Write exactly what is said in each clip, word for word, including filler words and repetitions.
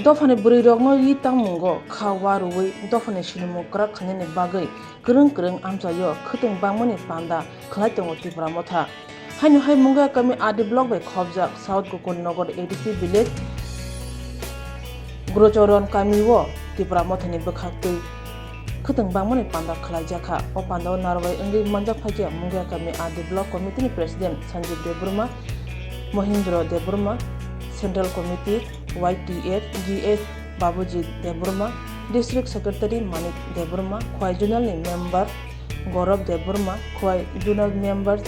Dophani bwrwirokno ri tangmungo kha uarwi dophani sinimung kwrak khainani bagwi kwrwng kwrwng amchaio khwtwng bangmani panda khlai tongo Tipra Motha. Haino hai Mungia kami R D block bai khopjak South Gokul Nagar A D C village Grochoron kamio Tipra Mothani bwkhaktwi khwtwng bangmani panda khlaijakha. O pandao narwai wngwi manjak phaikha Mungia kami R D block committee ni president Sanjib Debbarma, Mohindra Debbarma, Central Committee Y T F G S Babujit Debbarma, District Secretary Manik Debbarma, Khwai Zonal ni Member Gaurav Debbarma, Khwai Zonal Member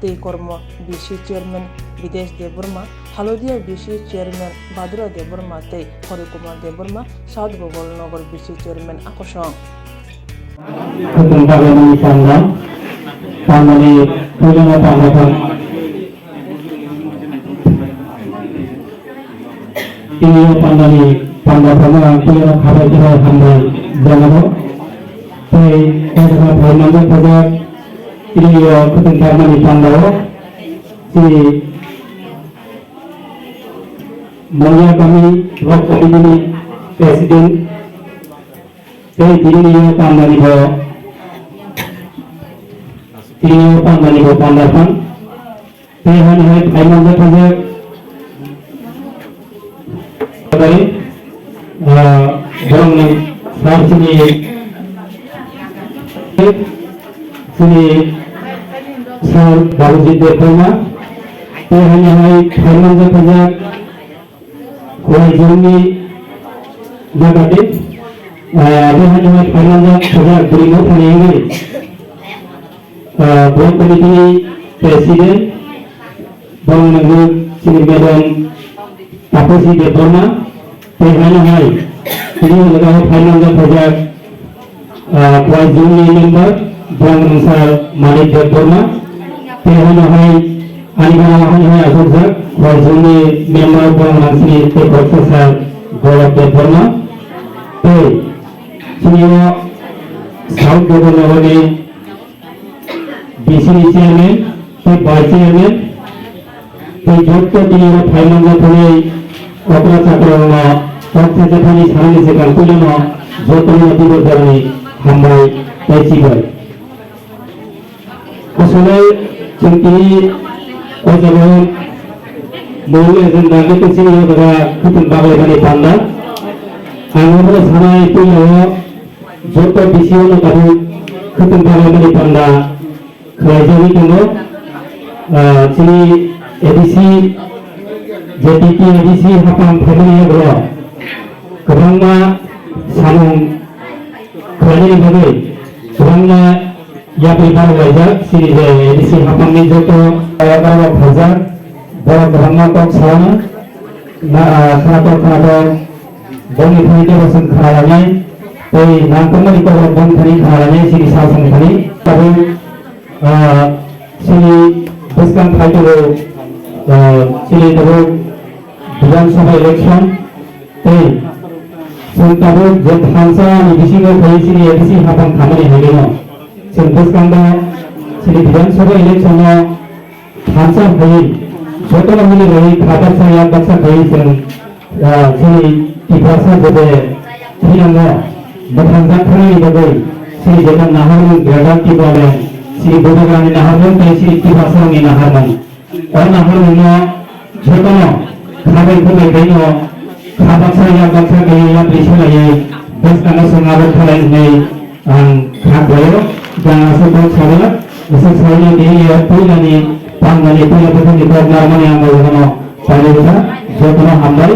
tei Kormo B C Chairman Bidesh Debbarma, Halodia B C Chairman Badura Debbarma tei Hari Kumar Debbarma, South Gokul Nagar B C Chairman Akosong. Khwtwng bagwi nini panda, pandani puilano panda thang. Tini o pandani panda phano ang tini o khabai khe hambai janago. Tei o jaga phai manjak thajak tini o khwtwng tangmani panda o tini Mungia kami block committee ni president tei tini o pandani bo tini o pandani bo panda phang. Tei hani hai phai manjak thajak. Tei, ah, borokni sir chini, chini sir Babujit Debbarma. Tei hani hai phai manjak thajak Khwai Zone ni jaga tei, ah, tei hani hai phai manjak thajak bwrwi no thani wngwi. Ah, block committee ni president, borok nangkuk chini madam Taposi Debbarma, tei haino hai, tini o jaga o phai manjak thajak, ah, Khwai Zone ni member, borok nangkuk sir Manik Debbarma, tei haino hai, ani gana haino hai asokjak, Khwai Zone ni member, borok nangkuk chini tei professor Gaurav Debbarma, tei chini o South Gokul Nagar ni D C ni chairman, tei vice chairman, tei jotto tini oro phai manjak thani okra chakra rokno kok thajak thani sanani swkang puilano jotto no tibok jarani hambai tei chibai. Asole chwng tini o jaga o mol agenda khe chini o jaga khwtwng baglaimani panda. Ang omo sanai puila o jotto D C o no tabuk khwtwng baglaimani panda. Khlaijagwi tongo, ah, chini A D C, J T T A D C haphang phaimani yagulo kwbangma samung khlainani bagwi kwbangma yapri barok laijak, chini je A D C haphangni joto barok phaijak, borok kwbangma kok salano, na, ah, khwnathok khwnathok bongni thani teibo chwng khwna lainai, tei nangkukmani kokrok bongni thani khwna lainai, chini sal songni thani. Tabuk Ah, chini bwskang phai tongo, ah, chini tabuk Bidhan Sabha election tei chwng tabuk je thansa ni bisingo phai chini A D C haphang khamani haiwi no chwng bwskango chini Bidhan Sabha election no thansa phaiwi jotono mili rwui kha baksa yak baksa khaiwi chwng Ah, chini Tiprasa jebe thinango mwthangjakthani bagwi chini jebe naharmung Greater Tipraland, chini Bubagrani naharmung tei chini Tiprasani naharmung. O naharmungno jotono khabai khubai khaino kha baksa yak baksa kaiwi yapri selaiwi bwskangno chwng abo khalai hwnwi ang kha khlaio. Jang aswk kok sabala, aswk sabala tini puilani pangmani puila bwkhani kok narmani ang jotono Pari wngkha, jotono hambai,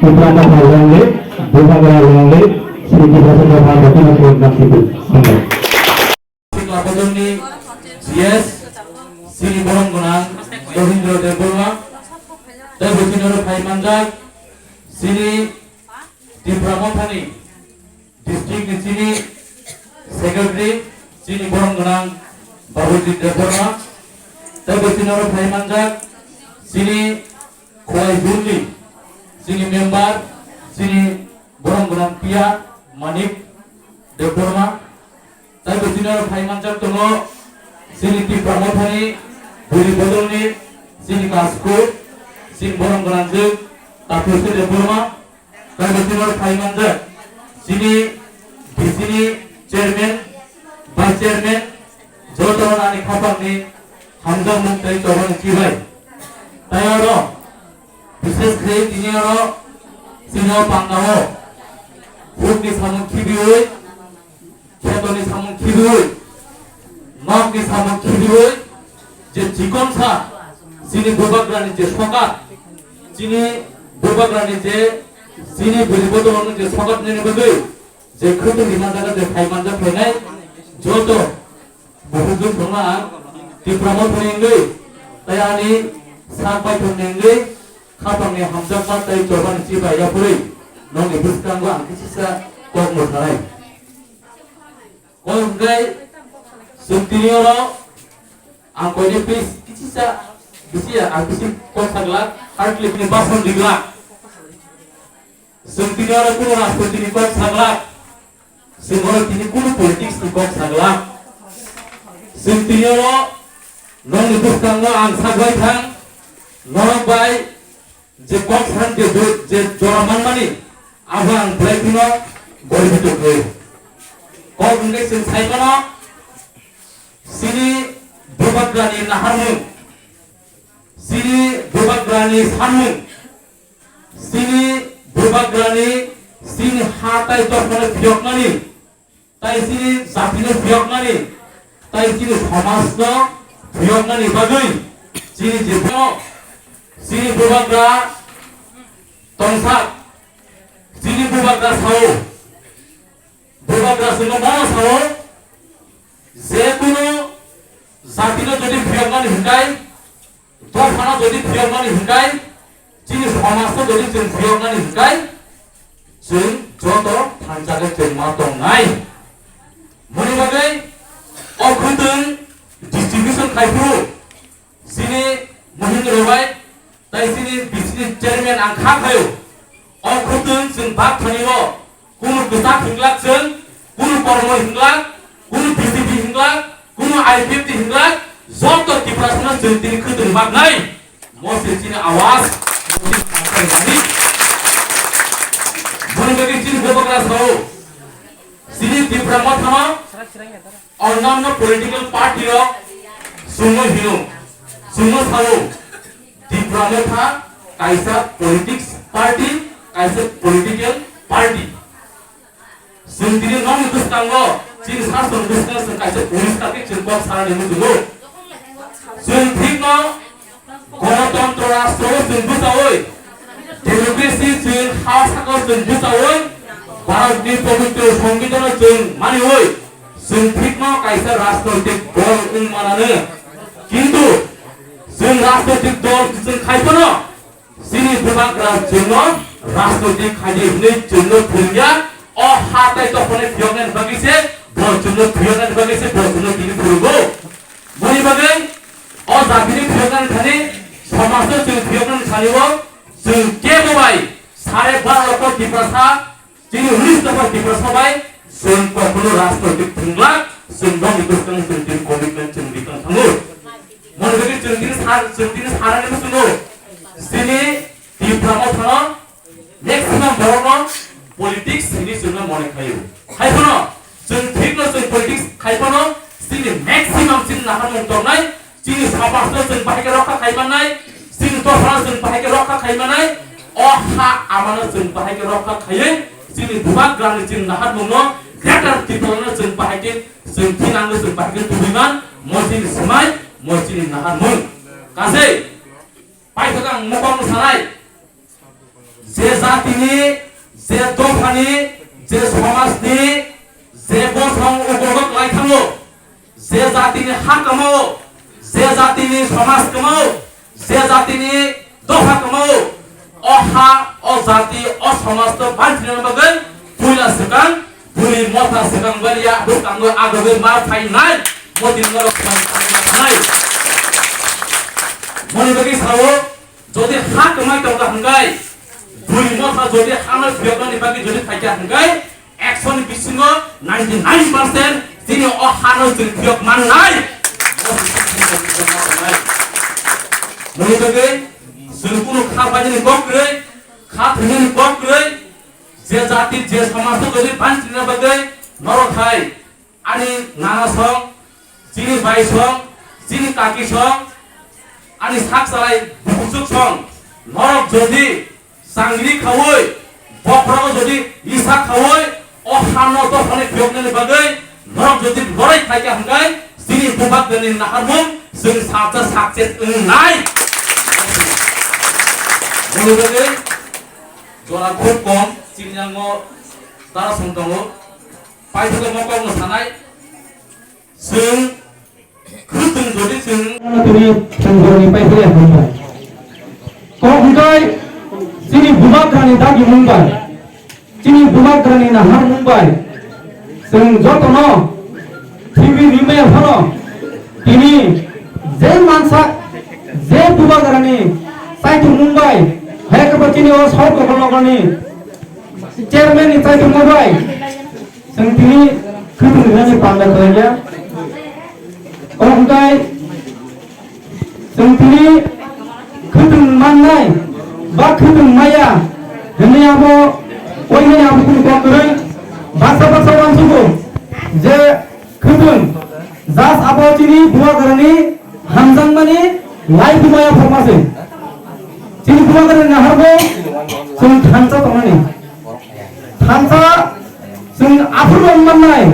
Tipra Motha rwngwi, Bubagra rwngwi, Sri Tiprasa Motha jotono kok naisigo. Hambai. Sikla Bodolni C S, Sri Borom Gwnang, Mohindra Debbarma, tei bwskango phai manjak, Sri Tipra Mothani District ni chini secretary, chini borom gwnang Babujit Debbarma, tei bo chini oro phai manjak chini Khowai zone ni chini member, chini borom gwnang P R Manik Debbarma, tei bo chini oro phai manjak tongo chini Tipra Mothani bwrwi bodolni chini kasku, chini borom gwnang je Tapusi Debbarma, Kaibo tini oro phai manjak chini B C ni chairman, vice chairman, joto ani khapangni hamjakmung tei chobani chibai. Tai oro bishesh khe tini oro chini o panda o hukni samung khibiwi, khetoni samung khibiwi, nokni samung khibiwi, je chikonsa chini bubagrani je sokat, chini bubagrani je chini bwrwi bodolrokni je sokat nini bagwi je khwtwng rima jaga je phai manjak phainai joto buhukjwk thangna ang Tipra Mothani wngwi tei ani sak baithangni wngwi khapangni hamjakma tei chobani chibai yaphurwi nokni bwskango ang kisisa kok mwthai. Kok hwnkhe chwng tini oro ang koini please kisisa bisi ang bisi kok saglak, hardly bini bason diglak. Chwng tini oro kunu rajniti ni kok saglak, chwng oro tini kunu politics ni kok saglak. Chwng tini oro nokni bwskango ang sagbai thang, norok bai je kok san je jo-, je jora manmani, abo ang belai kheno goribito khe. Kok hwnkhe chwng sai mano, chini bubagrani naharmung, chini bubagrani sanmung, chini bubagrani, chini ha tai dophano phiyoknani, tai chini jatino phiyoknani, tai chini somajno phiyoknani bagwi chini jephano chini bubagra tongsak, chini bubagra sao, bubagra chwngno mano sao, je kunu jatino jodi phiyoknani hwnkhe, dophano jodi phiyoknani hwnkhe, chini somajno jodi chwng phiyoknani hwnkhe, chwng joto thansa khe chwng ma tongnai. Moni bagwi o khwtwng distribution khai phuru chini Mohindra bai tai chini B C ni chairman ang kha khayo. O khwtwng chwng bak thani o kunu kwchak hinglak chwng, kunu kormo hinglak, kunu B J P hinglak, kunu I P F T hinglak, joto Tiprasano chwng tini khwtwng baknai. Mo se chini awaz, mo se chini awaz. Boni bagwi chini bubagra sao, chini Tipra Mothano, onnanno political party rok chwngno hino, chwngno sao, Tipra Motha kaisa politics party, kaisa political party. Chwng tini nokni bwskango, chini sasoni bwskango chwng kaisa poriskar khe chwng kok sanani muchungo. Chwng thikno Ganatantro rastro o chwng bwchaui, democracy chwng ha saka o chwng bwchaui, Bharatni pobitro Songbidan o chwng maniui, chwng thikno kaisa rajnoitik dol wng manano. Kintu chwng rajnoitik dol chwng khai phano chini bubagra chwngno rajnoitik khaidi hwnwi chwngno phwrwngya, o ha tai dophano phiyoknani bagwi se, bo chwngno phiyoknani bagwi se, bo chwngno tini phwrwngo. Boni bagwi o jatini phiyoknani thani, somajno chwng phiyoknani thani o chwng kebo bai sare baro loko Tiprasa, chini unis dopha Tiprasa bai chwng kokno rajnoitik thwngla, chwng nokni bwskango chwng tini commitment chwng ri tong thango. Moni bagwi chwng tini sar, chwng tini sarani bwskango chini Tipra Mothano maximum borokno politics hinwi chwngno mone khaio. Hai phano chwng thikno chwng politics khai phano chini maximum chini naharmung tongnai, chini somajno chwng bahai khe rokha khai mannai, chini dophano chwng bahai khe rokha khai mannai, o ha amano chwng bahai khe rokha khaiwi chini bubagrani chini naharmungno greater Tiprano chwng bahai khe chwng thinangno chwng bahai khe tubui man, mo chini swmai, mo chini naharmung. Kasei, paithak ang mokol sanai, je jatini, je dophani, je somajni, je bosong ukolok lai thango, je jatini ha kamao, je jatini somaj kamao, je jatini dopha kamao, o ha, o jati, o somajno banchina bagwi puila swkang, bwrwi motha swkang baliya bwskango agogwi ma phainai, motini norok phainai. Moni bagwi sao, jodi ha kwmai tongkha hwnkhe, bwrwi motha jodi hano phiyoknani bagwi jodi phaikha hwnkhe, ekshoni bisingo ninety nine percent chini o hano chwng phiyok mannai. Moni bagwi chwng kunu kha painani kok kwrwi, kha thwinani kok kwrwi, Jati je somaj o jodi banchina bagwi norok hai ani nana song, chini bai song, chini kaki song, ani sak salai buchuk song, norok jodi changri khaui, bokhorogo jodi isa khaui, o hamno dophani phiyoknani bagwi norok jodi lorai khlaikha hwnkhe chini bubak gwnini naharmung chwng salsa success wngnai. Boni bagwi jora khub kom chini yango dara song tongo. Paithakgwi mokol no sanai, chwng khwtwng jodi chwng. Tini thwngborokni paithakgwi hambai. Kok hwnkhe chini bubagrani dagimung bai, chini bubagrani naharmung bai, chwng jotono thwiwi rimaya phano tini je mansa, je bubagrani chaithumung bai, hai khe bo chini o South Kokol nogorni chairman ni chaithumung bai, Chwng tini khwtwng rwnani panda khlaikha. Omohai chwng tini khwtwng mannai ba khwtwng maya hwnwi abo oinani abo kunu kok kwrwi baksa baksa uansukgo je khwtwng just abo chini bubagrani hamjakmani lai kumaya phokma se. Chini bubagrani naharbo chwng thansa tongnani. Thansa chwng aphuru wng mannai,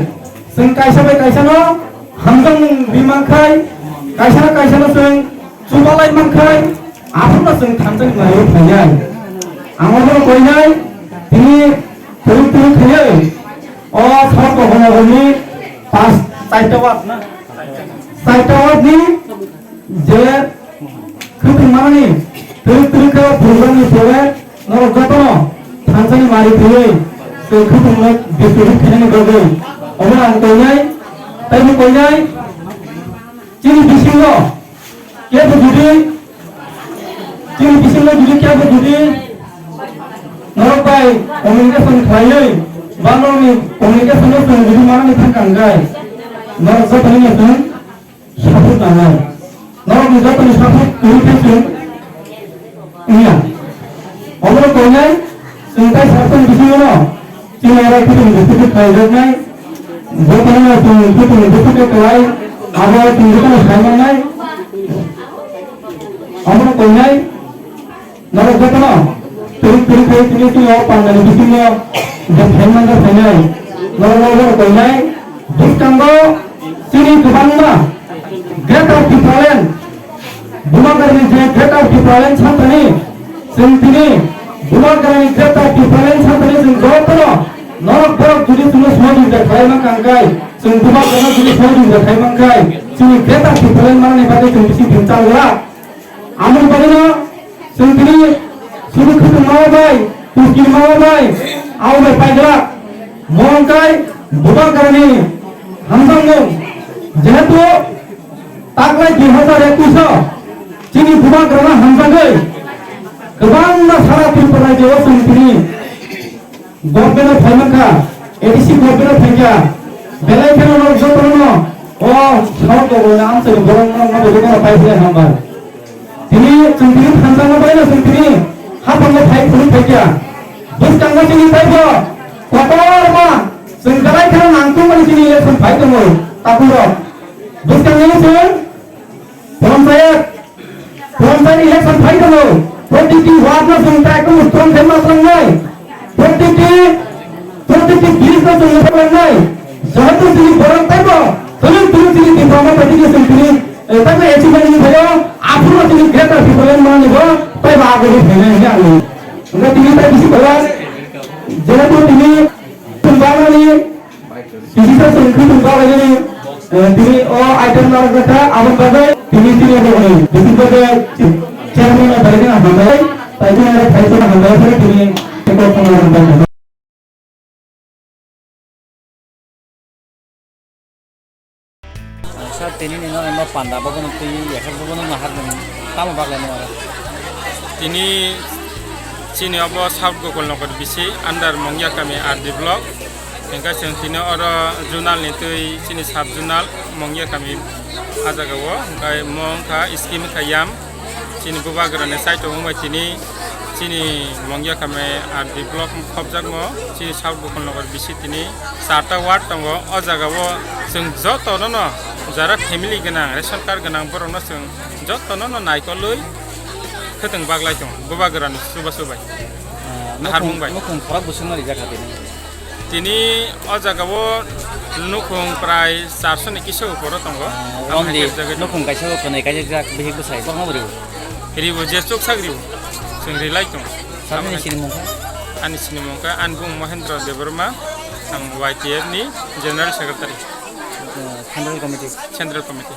chwng kaisa bai kaisano hamjakmung ri mankhai, kaisano kaisano chwng chubalai mankhai, aphuruno chwng thansani mari phainai. Ang obono koinai, tini thwrwk thwrwk khainai, o South Kokol nogorni pas chaita ward na, chaita ward ni je khwtwng manani twrwk twrwk khe program ni pore norok jotono thansani mari thwiwi tei khwtwng no distribute khainani bagwi omono ang koinai, tei bo koinai chini bisingo kebo jodi chini bisingo jodi kebo jodi norok bai communication khlaiwi ba norokni communication no chwng jodi manani thangkha hwnkhe norok jotono no chwng support nangnai. Norokni jotoni support kwrwi khe chwng wngya. Obono koinai chwng tai support bisingono chini oro khwtwng buphuru khlaijaknai. Jotono chwng khwtwng buphuru khlai abo chwng jotono sai mannai. Obono koinai Norok jotono twrwk twrwk khe tini chini o pandani bisingo je phaimanja phainai, norok norok koinai bwskango chini kwbangma Greater Tipraland, Bubagrani je Greater Tipraland santani, chwng tini Bubagrani Greater Tipraland santani chwng jotono norok borok jodi chwngno sohojogita khlai mankha hwnkhe, chwng Bubagrano jodi sohojogita khlai mankha, chini Greater Tipraland manani bagwi chwng bisi bini chal glak. Amoni bagwino chwng tini sudu khwtwng mao bai, kuski mao bai, abo bai paiglak. Mo wngkai Bubagrani hamjakmung. Jehetu taklai dui hazar ekush o chini Bubagrano hamjagwi kwbangma sara Tripura rajyo o chwng tini Government o phai mankha, A D C government o phaikha, belai kheno norok jotono o South Kokol ni amchaini borok no, no, no, no, pai phai hambai. Tini chwng tini thansa no bai no chwng tini hapang no phai phuru phaikha. Bwskango chini taibo kotorma chwng belai kheno nangtungmani chini election phai tongo takhuk rok. Bwskango chwng Panchayat, panchayat election phai tongo. Protiti ward no chwng ta ekdom strong khe ma tlangnai. Protiti, protiti village no chwng ma tlangnai. Jehetu chini borok taibo, tini, tini, tini, tini, tini, tini, eh, taibo achievement ni phaio, aphuru chini greater Tipraland manani bo, taibo agoni phainai hwnwi ang. Wngkha tini tai bisi kowa, jehetu tini chwng bangmani, Kisi sa sengkri tungkha lagi ni, eh, tini o item narwk kha, aboni bagwi tini tini rokni, bisi bagwi chairman o belai kheno hambai, tai tini aro phai kheno hambai, phai tini record kheno hambai. Sir, tini nino ema panda bogono twi, yakhar bogono nahar nung, tamo baglai nung aro? Tini chini obo South Gokul Nagar bisi under Mongya kami R D block. Hingke chwng tini oro zonal ni twi chini sub zonal Mongya kami ah jaga o, hingke mo wngkha scheme wngkha yam. Chini bubagra ni side o wngbai tini Chini Mongya Kamai R D block khopjakmo, chini South Gokul Nagar B C tini charta ward tongo. O jagao chwng jotono no jara family gwnang, ration card gwnang borokno chwng jotono no naikolwi khwtwng baglai tongo, bubagrani chubachu bai. Ah, Nahar nukhung, mungbai. Nukhung khorok bwswkno rijak kha tini. Tini o jagao nukhung prai charso ni kisa uporo tongo. Ah, Ang romdi, hai khe jaga nukhung kaisa o kwnwi kaijak jak bihik bwsai, bokhno bo ribo? Ribo, je chuksak ribo. Chwng rilai tongo. Sabini sinimung kha? Ani sinimung kha, ani bung Mohendra Debbarma, ang Y T F ni General Secretary. Ah, Central Committee. Central Committee.